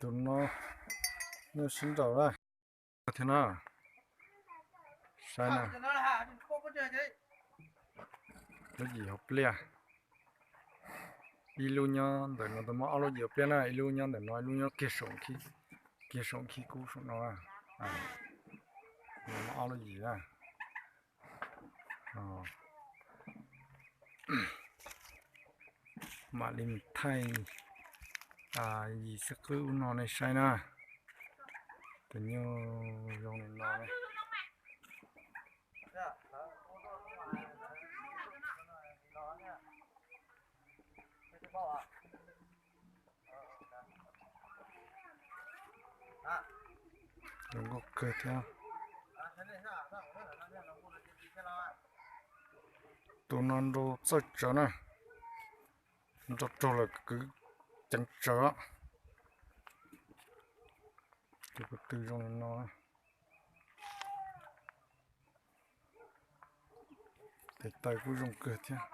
Tus no nyob sib nraus lawm thiab na. Saib na, lub yim hauv pliaj. Ib lub nyob ntawm no, tau muaj ob lub yim hauv pliaj na, ib lub nyob ntawm no, ib lub nyob kiag saum, kiag saum khib kub saum no. Muaj ob lub yim na. Mam li thaij yim xwb qwb ub no nej saib na. Tus nyuj zoo li no. Zoo nkauj kawg thiab. Tus no nrau txawj tsawv na, nrau raug lawm kwv ceev tsawv. Tus ko tw zoo li no. Tes taw kuj zoo kawg thiab.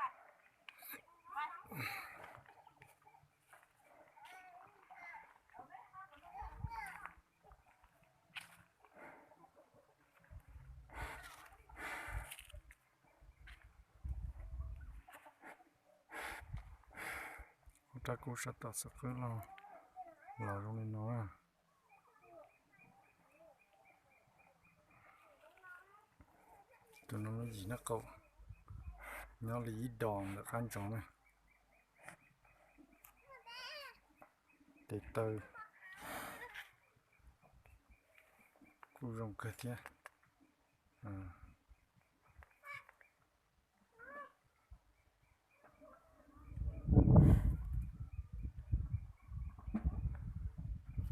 Kuv rab kub sab tom xwb qwb los, los zoo li no. Tus no yim nab qaum, nyob li ib dos ntawm qab ntsoov na. Tes taw kuj zoo kawg thiab.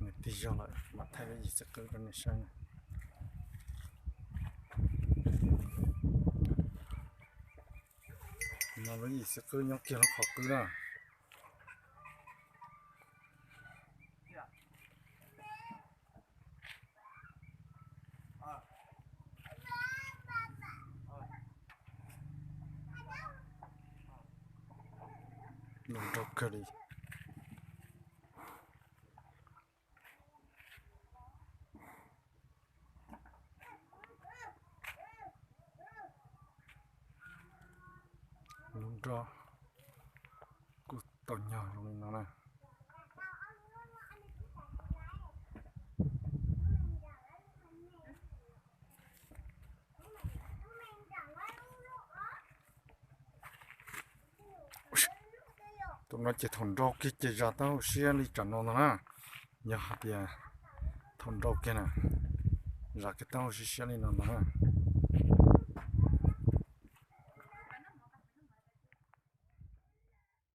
Nws tig zog lawm mas thaij lub yim xwb qwb rau nej saib na. No lub yim xwb qwb nyob kiag lub qhov qwb na. Zoo nraug kawg li. Lub nroj kuj tau nyog zoo li no na. Tus no ces thaum nrau kiag ces zas tau hauv siab li tsam no ntag na. Yog hais tias thaum nrau kiag na, zas kiag tau hauv siab siab li no ntag na.